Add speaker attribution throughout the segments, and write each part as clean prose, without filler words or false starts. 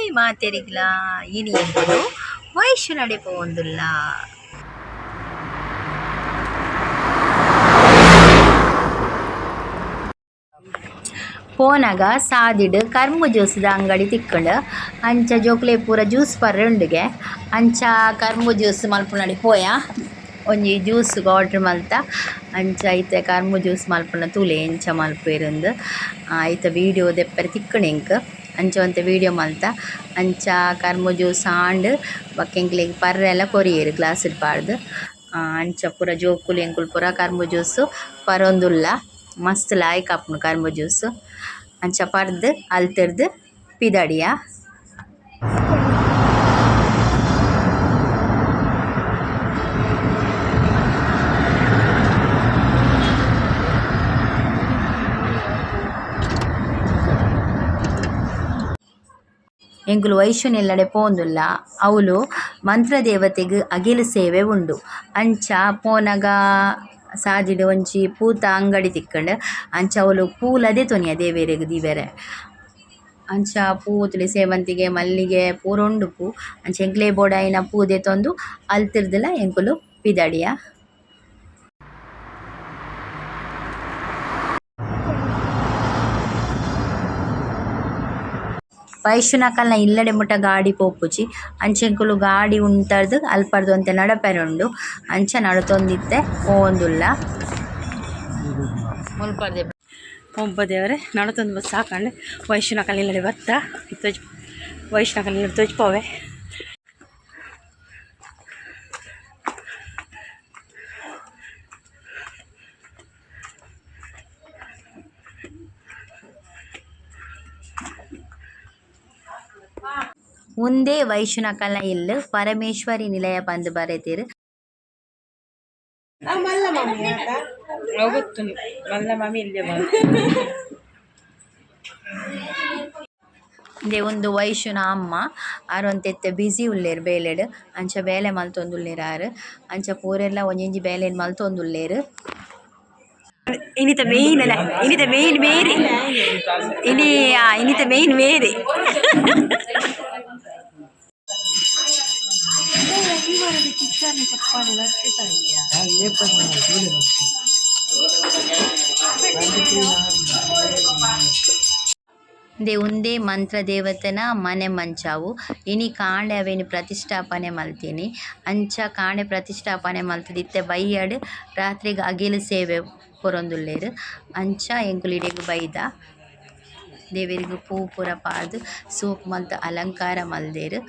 Speaker 1: Hi ಮಾತೆರಿಗ್ಲ ಇನಿ ಎಂಕುಲು ವೈಶು ನಡೆ ಪೋವೊಂದುಲ್ಲ. ಪೋನಗ ಸಾದಿಡ್ ಕರ್ಂಬು ಜ್ಯೂಸ್ದ ಅಂಗಡಿ ತಿಕ್ಕುಂಡು. ಅಂಚ ಜೋಕುಲೆ ಪೂರ ಜ್ಯೂಸ್ ಪರ್ರೆ ಉಂಡುಗೆ. ಅಂಚ ಕರ್ಂಬು ಜ್ಯೂಸ್ ಮಲ್ಪುನಡೆ ಪೋಯ. ಒಂಜಿ ಜ್ಯೂಸ್ ಆರ್ಡರ್ ಮಲ್ತ. ಅಂಚ ಇತ್ತೆ ಕರ್ಂಬು ಜ್ಯೂಸ್ ಮಲ್ಪುನ ತೂಲೆ ಎಂಚ ಮಲ್ಪುವೆರಿಂದ್. ಐತ ವೀಡಿಯೋ ದೆಪ್ಪರೆ ತಿಕ್ಕುಂಡು ಎಂಕ್. ಅಂಚ ಒಂತೆ ವೀಡಿಯೋ ಮಲ್ತ. ಅಂಚ ಕರ್ಂಬು ಜ್ಯೂಸ್ ಆಂಡ್ ಬೊಕ್ಕ ಎಂಕ್ಲೆಗ್ ಪರ್ರೆಲ ಕೊರಿಯೆರ್ ಗ್ಲಾಸ್ ಡ್ ಪಾಡ್ದ್. ಅಂಚ ಪೂರ ಜೋಕುಲು ಎಂಕುಲು ಪೂರ ಕರ್ಂಬು ಜ್ಯೂಸ್ ಪರೊಂದುಲ್ಲ. ಮಸ್ತ್ ಲಾಯ್ಕ್ ಆಪುಂಡು ಕರ್ಂಬು ಜ್ಯೂಸ್. ಅಂಚ ಪರ್ದ್ ಅಲ್ತುರ್ದು ಪಿದಡಿಯ. ಎಂಕುಲು ವೈಷ್ಣು ಪೋವೊಂದುಲ್ಲ. ಅವುಲು ಮಂತ್ರದೇವತೆಗ್ ಅಗೆಲ್ ಸೇವೆ ಉಂಡು. ಅಂಚ ಪೋನಗ ಸಾದಿಡ್ ಒಂಜಿ ಪೂತ ಅಂಗಡಿ ತಿಕ್ಕುಂಡು. ಅಂಚ ಅವುಲು ಪೂಲ ದೆತೊನಿಯ ದೇವೆರೆಗ್ ದೀವೆರೆ. ಅಂಚ ಪೂ ತೂಲೆ ಸೇವಂತಿಗೆ ಮಲ್ಲಿಗೆ ಪೂರ ಉಂಡು ಪೂ. ಅಂಚ ಎಂಕ್ಲೆಗ್ ಬೋಡಾಯಿನ ಪೂ ದೆತೊಂದು ಅಲ್ತುರ್ದುಲ ಎಂಕುಲು ಪಿದಡಿಯ. ವೈಷ್ಣುನಕಲ್ನ ಇಲ್ಲಡೆ ಮುಟ ಗಾಡಿ ಪೋಪುಜಿ. ಅಂಚ ಎಂಕುಲು ಗಾಡಿ ಉಂತರ್ದ್ ಅಲ್ಪರ್ದ್ ಒಂತೆ ನಡಪೆರೆ ಉಂಡು. ಅಂಚ ನಡತೊಂದಿತ್ತೆ ಪೋವೊಂದುಲ್ಲ. ಮುಲ್ಪರ್ದೆ
Speaker 2: ಒಬ್ಬ ದೇವರೇ ನಡತೊಂದು ಬಸ್ ಸಾಕಂಡು ವೈಷ್ಣವ ಇಲ್ಲಡೆ ಬತ್ತ ತೋಜ್ ವೈಷ್ಣವ ಇಲ್ಲಡೆ ತೋಜ್ಪೋವೆ.
Speaker 1: ಉಂದೇ ವೈಷ್ಣುನಕಲ್ನ ಇಲ್ಲ್ ಪರಮೇಶ್ವರಿ ನಿಲಯ ಪಂದ್ ಬರೆತೆರ್.
Speaker 2: ಗೊತ್ತು ಮಲ್ಲ ಮಾಮಿ ಇಲ್ಲೇ.
Speaker 1: ಇಂದೇ ಉಂದು ವೈಶುನ ಅಮ್ಮ. ಆರ್ ಒಂತೆ ಇತ್ತೆ ಬ್ಯುಸಿ ಉಲ್ಲೆರ್ ಬೇಲೆಡ್. ಅಂಚ ಬೇಲೆ ಮಲ್ತೊಂದುಲ್ಲೆರ್ ಆರ್. ಅಂಚ ಪೂರೆರ್ಲ ಒಂಜೊಂಜಿ ಬೇಲೆನ್ ಮಲ್ತೊಂದುಲ್ಲೆರ್.
Speaker 2: ಇನ್ನಿತ ಮೇಯ್ನ್ ಅಲ್ಲ, ಇನ್ನಿತ ಮೇಯ್ನ್ ಮೇರಿ ಇನಿ, ಇನ್ನಿತ ಮೇಯ್ನ್ ಮೇರಿ.
Speaker 1: ಇಂದೇ ಉಂದೇ ಮಂತ್ರದೇವತೆನ ಮನೆ ಮಂಚಾವು. ಇನಿ ಕಾಂಡೆ ಅವೆನ್ ಪ್ರತಿಷ್ಠಾಪನೆ ಮಲ್ತಿನಿ. ಅಂಚ ಕಾಂಡೆ ಪ್ರತಿಷ್ಠಾಪನೆ ಮಲ್ತುದು ಇತ್ತೆ ಬಯ್ಯಡ್ ರಾತ್ರೆಗ್ ಅಗೆಲ್ ಸೇವೆ ಕೊರೊಂದುಲ್ಲೆರ್. ಅಂಚ ಎಂಕುಲು ಇಡೆಗ್ ಬೈದ. ದೇವೆರೆಗ್ ಪೂ ಪೂರ ಪಾಡ್ದ್ ಸೋಕು ಮಲ್ತ್ ಅಲಂಕಾರ ಮಲ್ದೆರ್.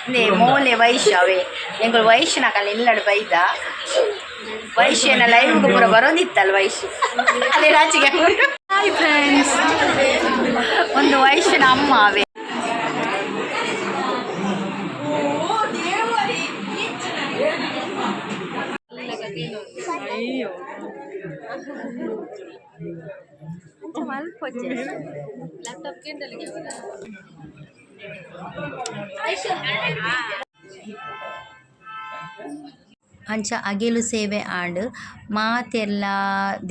Speaker 1: ಇಂದೇ ಮೋಲೆ ವೈಶ್ಯ ಅವೇ. ಎಂಕುಲು ವೈಶ್ಯನಕಲ್ ಇಲ್ಲಡ್ ಬೈದ. ವೈಶ್ಯನ ಲೈವ್ ಪೂರ ಬರೋದಿತ್ತಲ್ಲ ವೈಶ್ಯ ಅಲ್ಲೇ ರಾಚಿಗೆ. ಹಾಯ್ ಫ್ರೆಂಡ್ಸ್, ಒಂದು ವೈಶ್ಯನ ಅಮ್ಮ ಅವೇ. ಅಂಚ ಅಗೆಲು ಸೇವೆ ಆಂಡ್. ಮಾತೆರ್ಲ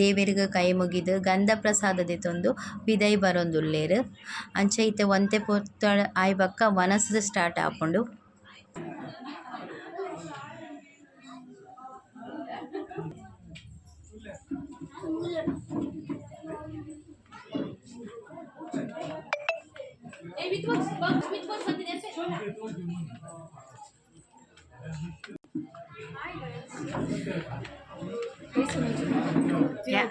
Speaker 1: ದೇವೆರ್ಗ್ ಕೈ ಮುಗಿದ್ ಗಂಧ ಪ್ರಸಾದ ದೆತೊಂದು ಪಿದಯಿ ಬರೊಂದುಲ್ಲೆರ್. ಅಂಚ ಇತ್ತೆ ಒಂತೆ ಪೊರ್ತು ಆಯಿ ಬೊಕ್ಕ ವನಸ್ ಸ್ಟಾರ್ಟ್ ಆಪುಂಡು. Yeah.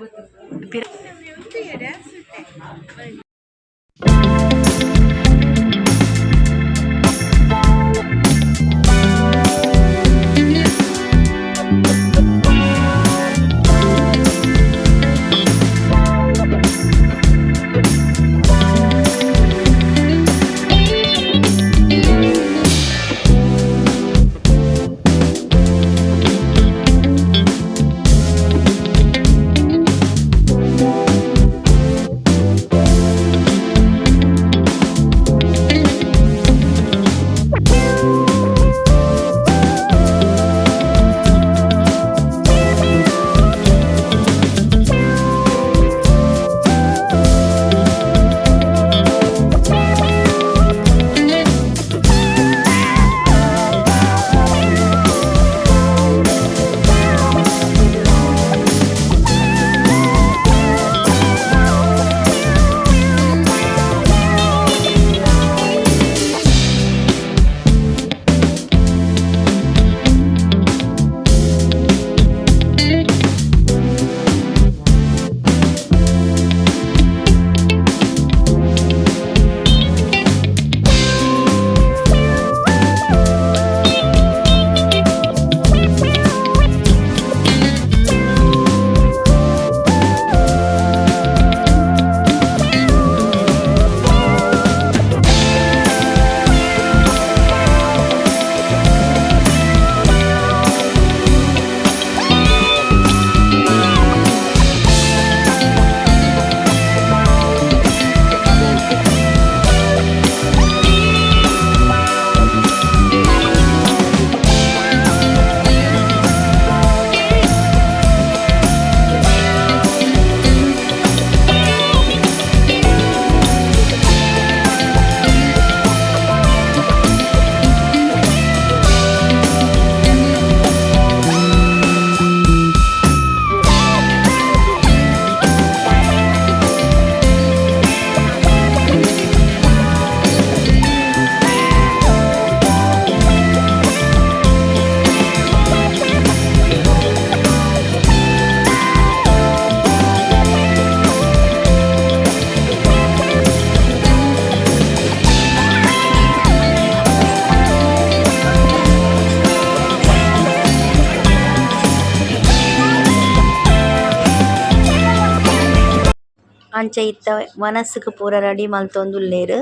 Speaker 1: ಅಂಚ ಇತ್ತೆ ವನಸುಗು ಪೂರ ರೆಡಿ ಮಲ್ತೊಂದುಲ್ಲೆರ್.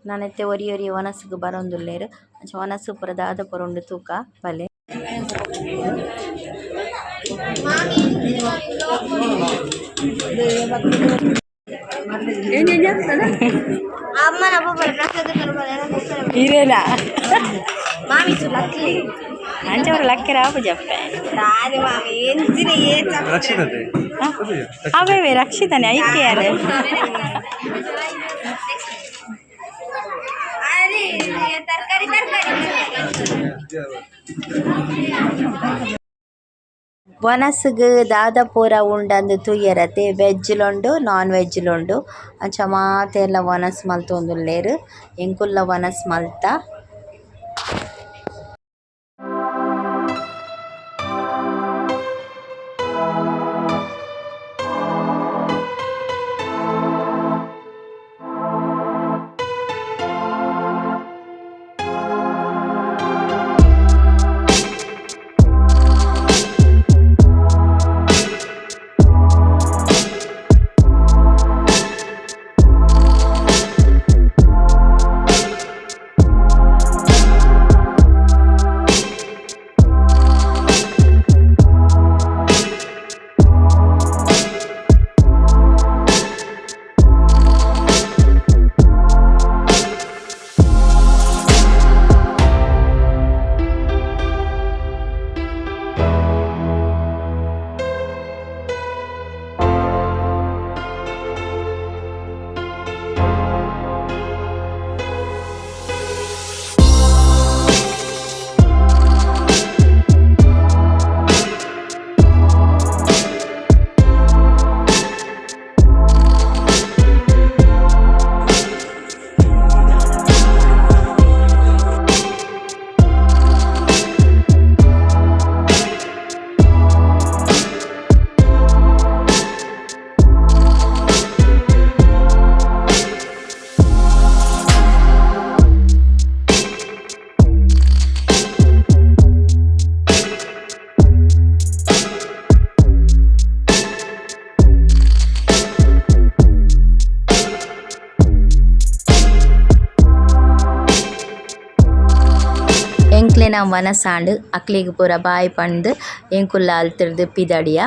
Speaker 1: ನನ ಇತ್ತೆ ಒರಿ ಒರಿ ವನಸುಗು ಬರೊಂದುಲ್ಲೆರ್. ಅಂಚ ವನಸು ಪೂರ ದಾದ ಪೂರ ಉಂಡು ತೂಕ ಬಲೆ.
Speaker 2: ಇರೇನಾ ಅಂಚ ಅವ್ರು ಲಕ್ಕರೆ ಆಪುಜಪ್ಪೆ.
Speaker 3: ರಕ್ಷಿತತೆ.
Speaker 2: ಅವೇ ರಕ್ಷಿತಾನೆ ಐಕೆ ಯಾರು.
Speaker 4: ತರಕಾರಿ ತರಕಾರಿ.
Speaker 1: ವನಸುಗು ದಾದ ಪೂರ ಉಂಡಂದು ತೂಯರತೆ. ವೆಜ್ ಲ ಉಂಡು, ನಾನ್ ವೆಜ್ ಲ ಉಂಡು. ಅಂಚ ಮಾತೆರ್ಲ ವನಸ್ ಮಲ್ತೊಂದುಲ್ಲೆರ್. ಎಂಕುಲ್ಲ ವನಸ್ ಮಲ್ತ. ಎಂಕ್ಲೆನ ವನಸಾಂಡ್. ಅಕ್ಲೆಗ್ ಪೂರ ಬಾಯ್ ಪಂದ್ ಎಂಕುಲ್ಲ ಅಲ್ತಿರ್ದ್ ಪಿದಡಿಯ.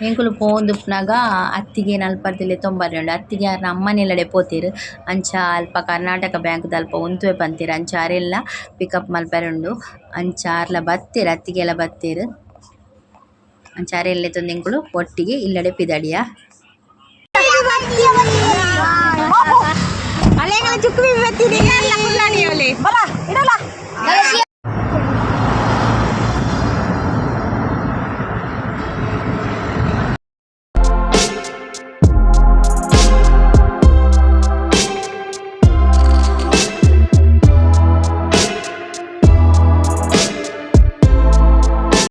Speaker 1: ಎಂಕುಲು ಪೋವೊಂದುಪ್ಪುನಗ ಅತ್ತಿಗೆನ್ ಅಲ್ಪರ್ದ್ ಲೆತೊಂಬರೆ ಉಂಡು. ಅತ್ತಿಗೆ ಆರ್ನ ಅಮ್ಮನ ಇಲ್ಲಡೆ ಪೋತೆರ್. ಅಂಚ ಅಲ್ಪ ಕರ್ನಾಟಕ ಬ್ಯಾಂಕ್ ದಲ್ಪ ಉಂತುವೆ ಪಂತೆರ್. ಅಂಚ ಅರೆನ್ಲ ಪಿಕಪ್ ಮಲ್ಪರೆ ಉಂಡು. ಅಂಚ ಆರ್ಲ ಬತ್ತೆರ್, ಅತ್ತಿಗೆಲ ಬತ್ತೆರ್. ಅಂಚ ಅರೆನ್ ಲೆತೊಂದು ಎಂಕುಲು ಒಟ್ಟಿಗೆ ಇಲ್ಲಡೆ ಪಿದಡಿಯ.
Speaker 4: ಅಲೆಗಳ ಚುಕ್ಕು.